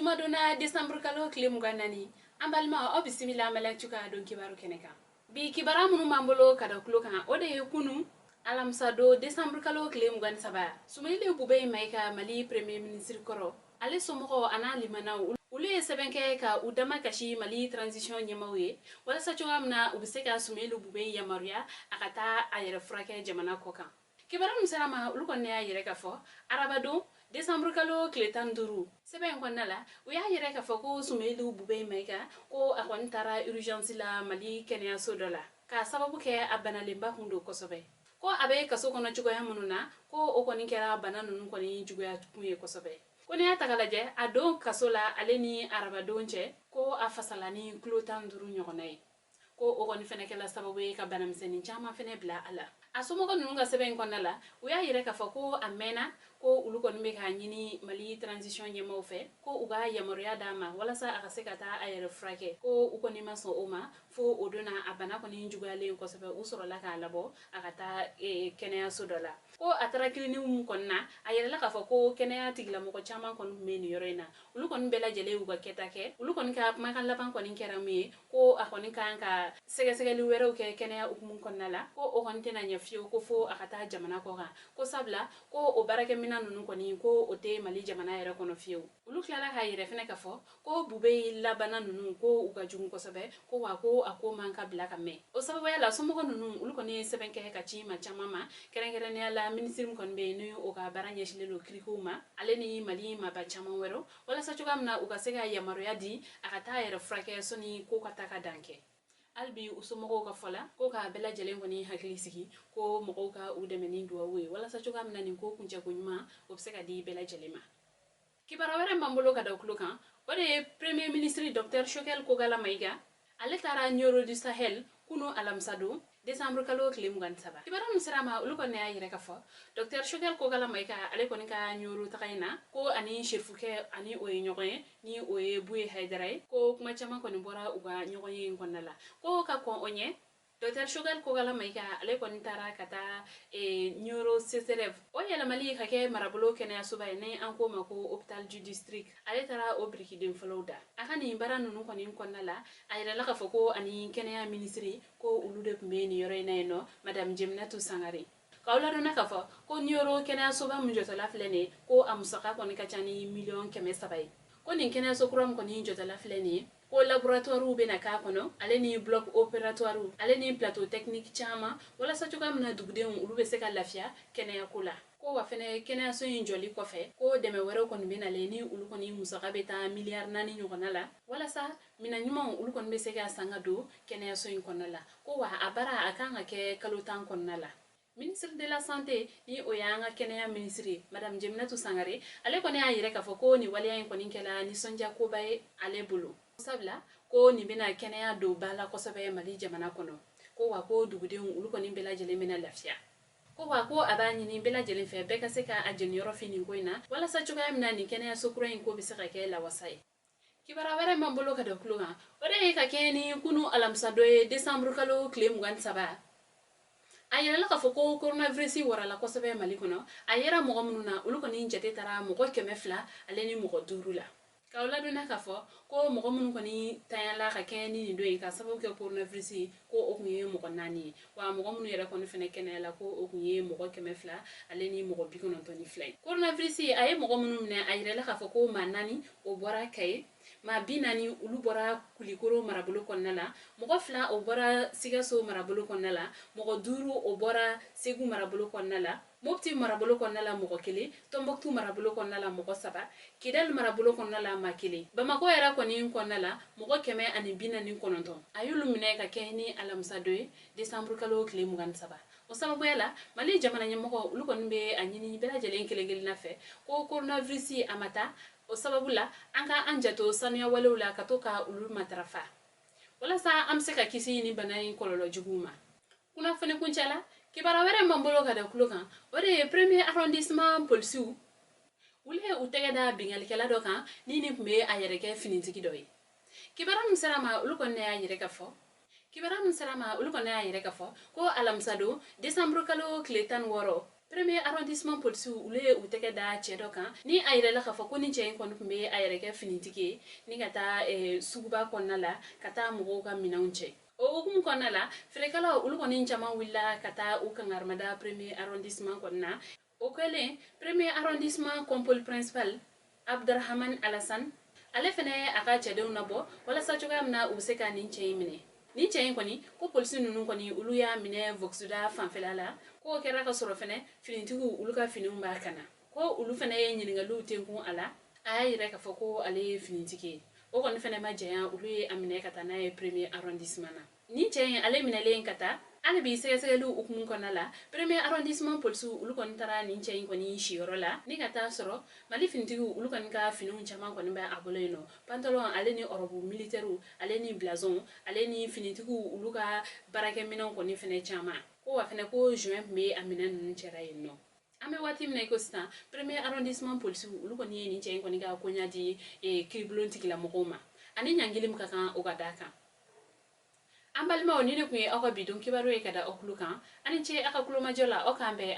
Jumadon na décembre kalo tile 24, an balima, aw bisimila Mali ka don kibaru kɛnɛ kan. Bi kibaru minnu b'an bolo ka da tulo kan, o de ye kunu alamisa don décembre kalo tile 23, Soumeylou Boubèye Maïga, Mali premier ministre kɔrɔ, ale somɔgɔw a n'a limanaw, olu ye sɛbɛn kɛ ka u dama kasi Mali transition ɲɛmaw ye, walasa cogoya min na u bɛ se ka Soumeylou Boubèye yamaruya a ka taa a yɛrɛ furakɛ jamana kɔ kan. Kibaru min sera ma, olu kɔni y'a yɛrɛ ka fɔ arabadon décembre kalo tile 15. Sɛbɛn in kɔnɔna la, u y'a yɛrɛ k'a fɔ ko Soumeylou Boubèye Maïga, ko a kɔni taara urgence la Mali kɛnɛyaso dɔ la, k'a sababu kɛ a banalenba kun don kosɛbɛ, ko a bɛ kaso kɔnɔ cogoya minnu na, ko o kɔni kɛra bana ninnu kɔni juguya kun ye kosɛbɛ. Ko n'i y'a ta k'a lajɛ, a don kaso la ale ni arabadon cɛ, ko a fasala ni kilo 15 ɲɔgɔnna ye, ko o kɔni fɛnɛ kɛla sababu ye ka banamisɛnnin caman fɛnɛ bila a la. A somɔgɔ ninnu ka sɛbɛn in kɔnɔna la, u y'a yɛrɛ k'a fɔ ko a mɛnna ko olu kɔni bɛ k'a ɲini Mali transition ɲɛmaw fɛ ko u ka yamaruya d'a ma walasa a ka se ka taa a yɛrɛ furakɛ, ko u kɔni ma sɔn o ma fo o donna a bana kɔni juguyalen kosɛbɛ, u sɔrɔla k'a labɔ a ka taa kɛnɛyaso dɔ la. Ko a taara clinique min kɔni na, a yɛrɛla k'a fɔ ko kɛnɛya tigilamɔgɔ caman kɔni tun bɛ nin yɔrɔ in na, olu kɔni bɛɛ lajɛlen y'u ka kɛta kɛ. Olu kɔni ka kumakan laban kɔni kɛra mun ye? Ko a kɔni kan ka sɛgɛsɛgɛli wɛrɛw kɛ kɛnɛya hukumu kɔnɔna la, ko o kɔni tɛna ɲɛ fiyewu ko fo a ka taa jamana kɔ kan, ko sabula ko o baarakɛminɛn ninnu kɔni, ko o tɛ Mali jamana yɛrɛ kɔnɔ fiyewu. Olu tilala k'a yɛrɛ fɛnɛ k'a fɔ ko Boubèye labana ninnu, ko u ka jugu kosɛbɛ, ko wa ko a ko man ka bila ka mɛn. O sababuya la, somɔgɔ ninnu, olu kɔni ye sɛbɛn kɛ ka ci ma caman ma, kɛrɛnkɛrɛnnenya la minisiri min kɔni bɛ yen ni o ka baara ɲɛsinnen don kirikow ma, ale ni Mali maaba caman wɛrɛw, walasa cogoya min na u ka se ka yamaruya di a ka taa yɛrɛ furakɛ sɔnni ko ka taa ka dan kɛ. Hali bi, u somɔgɔw ka fɔ la, ko k'a bɛɛ lajɛlen kɔni hakili sigi, ko mɔgɔw ka u dɛmɛ ni duwawu ye, walasa cogoya min na nin ko kuncɛko ɲuman o bɛ se ka di bɛɛ lajɛlen ma. Kibaruya wɛrɛ b'an bolo ka da tulo kan, o de ye premier ministre docteur Choguel Kokalla Maïga, ale taara Nioro du Sahel kunu alamisa don décembre kalo tile 23. Kibaruya min sera ma, olu kɔni y'a yɛrɛ ka fɔ docteur Choguel Kokalla Maïga, ale kɔni ka Nioro taga in na, ko ani serifukɛ ani o ye ɲɔgɔn ye, ni o ye Bouyé Haïdara ye, ko kuma caman kɔni bɔra u ka ɲɔgɔn ye in kɔnɔna la. Ko ka kɔn o ɲɛ, docteur Choguel Kokalla Maïga, ale kɔni taara ka taa Nioro CSRéf o yɛlɛmali ka kɛ marabolo kɛnɛyasoba ye, ni an k'o ma ko hôpital du district, ale taara o birikiden fɔlɔw da. A ka nin baara ninnu kɔni kɔnɔna la, a yɛrɛla k'a fɔ ko ani kɛnɛya minisiri, ko olu de tun bɛ nin yɔrɔ in na yen nɔ, madame Djeminatou Sangaré. K'aw ladɔnna k'a fɔ ko Nioro kɛnɛyasoba min jɔtɔla filɛ nin ye, ko a musaka kɔni ka ca ni miliyɔn 300 ye. Ko nin kɛnɛyaso kura min kɔni jɔtɔla filɛ nin ye, ko laboratoire bɛna k'a kɔnɔ, ale ni bloc opératoire, ale ni plateau technique caman, walasa cogoya min na dugudenw olu bɛ se ka lafiya kɛnɛyako la. Ko wa fɛnɛ, kɛnɛyaso in jɔli kɔfɛ, ko dɛmɛ wɛrɛw kɔni bɛ nalen, ni olu kɔni musaka bɛ taa miliyari 4 ɲɔgɔnna la, walasa minɛn ɲumanw olu kɔni bɛ se ka san ka don kɛnɛyaso in kɔnɔna la. Ko wa a baara a kan ka kɛ kalo 10 kɔnɔna la. Ministre de la santé, ni o y'an ka kɛnɛya ministre ye, madame Djeminatou Sangaré, ale kɔni y'a yɛrɛ k'a fɔ ko nin waleya in kɔni kɛla nisɔndiya koba ye ale bolo, sabula ko nin bɛna kɛnɛya don ba la kosɛbɛ Mali jamana kɔnɔ. Ko wa ko dugudenw olu kɔni bɛɛ lajɛlen bɛna lafiya. Ko wa ko a b'a ɲini bɛɛ lajɛlen fɛ, bɛɛ ka se ka a jeniyɔrɔ fin nin ko in na, walasa cogoya min na nin kɛnɛyaso kura in ko bɛ se ka kɛ lawasa ye. Kibaruya wɛrɛ m'an bolo ka da tulo kan, o de ye ka kɛɲɛ ni kunu alamisa dɔ ye décembre kalo tile 23, a yɛrɛla k'a fɔ ko coronavirus warala kosɛbɛ Mali kɔnɔ. A yera mɔgɔ minnu na, olu kɔni jate taara mɔgɔ 205 la. K'aw ladɔnna k'a fɔ ko mɔgɔ minnu kɔni tanyala ka kɛɲɛ ni nin don ye ka sababu kɛ coronavirus ye, ko o kun ye mɔgɔ naani ye. Wa mɔgɔ minnu yɛrɛ kɔni fɛnɛ kɛnɛyala, ko o kun ye mɔgɔ 292 ye. Coronavirus a ye mɔgɔ minnu minɛ, a yɛrɛla k'a fɔ ko maa naani o bɔra Kaye, maa 40 olu bɔra Kulikoro marabolo kɔnɔna la, mɔgɔ fila o bɔra Sikaso marabolo kɔnɔna la, mɔgɔ duuru o bɔra Segu marabolo kɔnɔna la, Mopti marabolo kɔnɔna la mɔgɔ kelen, Tɔnbɔkutu marabolo kɔnɔna la mɔgɔ saba, Kidali marabolo kɔnɔna la maa kelen. Bamakɔ yɛrɛ kɔni kɔnɔna la, mɔgɔ 149 a y'olu minɛ ka kɛ ni alamisa dɔ ye décembre kalo tile 23. O sababuya la, Mali jamana ɲɛmɔgɔ olu kɔni bɛ a ɲini bɛɛ lajɛlen kelen kelenna fɛ ko coronavirus a ma taa. O sababu la, an ka an janto sanuya walew la, ka to ka olu matarafa, walasa an bɛ se ka kisi ni bana in kɔlɔlɔ juguw ma. Kunnafoni kuncɛ la, kibaruya wɛrɛ m'an bolo ka da tulo kan, o de ye premier arrondissement polisiw, olu ye u tɛgɛ da bingalikɛla dɔ kan ni nin tun bɛ a yɛrɛ kɛ finitigi dɔ ye. Kibaruya min sera ma, olu kɔni y'a yɛrɛ ka fɔ kibaruya min sera ma, olu kɔni y'a yɛrɛ ka fɔ ko alamisa don décembre kalo tile 16. Premier arrondissement polisiw, olu ye u tɛgɛ da cɛ dɔ kan ni a yirala k'a fɔ ko ni cɛ in kɔni tun bɛ a yɛrɛ kɛ finitigi ye ni ka taa suguba kɔnɔna la ka taa mɔgɔw ka minɛnw cɛ. O hukumu kɔnɔna la, feerekɛlaw olu kɔni caman wulila ka taa u kangarimada premier arrondissement kɔnɔna. O kɛlen, premier arrondissement compole principal Abdurahman Alassane, ale fɛnɛ ye a ka cɛdenw nabɔ walasa cogoya min na u bɛ se ka nin cɛ in minɛ. Nin cɛ in kɔni, ko polisi ninnu kɔni, olu y'a minɛ Voxuda fanfɛla la. K'o kɛra ka sɔrɔ fɛnɛ finitigiw olu ka finiw b'a kana. Ko olu fɛnɛ ye ɲininkaliw tenkun a la, a y'a yira k'a fɔ ko ale ye finitigi ye. O kɔni fɛnɛ ma janya, olu ye a minɛ ka taa n'a ye premier arrondissement na. Nin cɛ in, ale minɛlen ka taa, hali bi sɛgɛsɛgɛliw hukumu kɔnɔna la, premier arrondissement polisiw olu kɔni taara nin cɛ in kɔni siyɔrɔ la ni ka taa sɔrɔ Mali finitigiw olu kɔni ka finiw caman kɔni bɛ a bolo yen nɔ: pantalon, ale ni robe militaire, ale ni blason, ale ni finitigiw olu ka baarakɛminɛnw kɔni fɛnɛ caman. Ko wa fɛnɛ ko joint tun bɛ a minɛn ninnu cɛra yen nɔ. An bɛ waati min na i ko sisan, premier arrondissement polisiw olu kɔni ye nin cɛ in kɔni ka koɲa di kiiribulon tigilamɔgɔw ma, ani ɲangili min ka kan, o ka d'a kan. An balimaw, ni ne tun ye aw ka bidon kibaru ye ka da aw tulo kan. Ani ce aw ka kulomajɔ la. Aw k'an bɛn.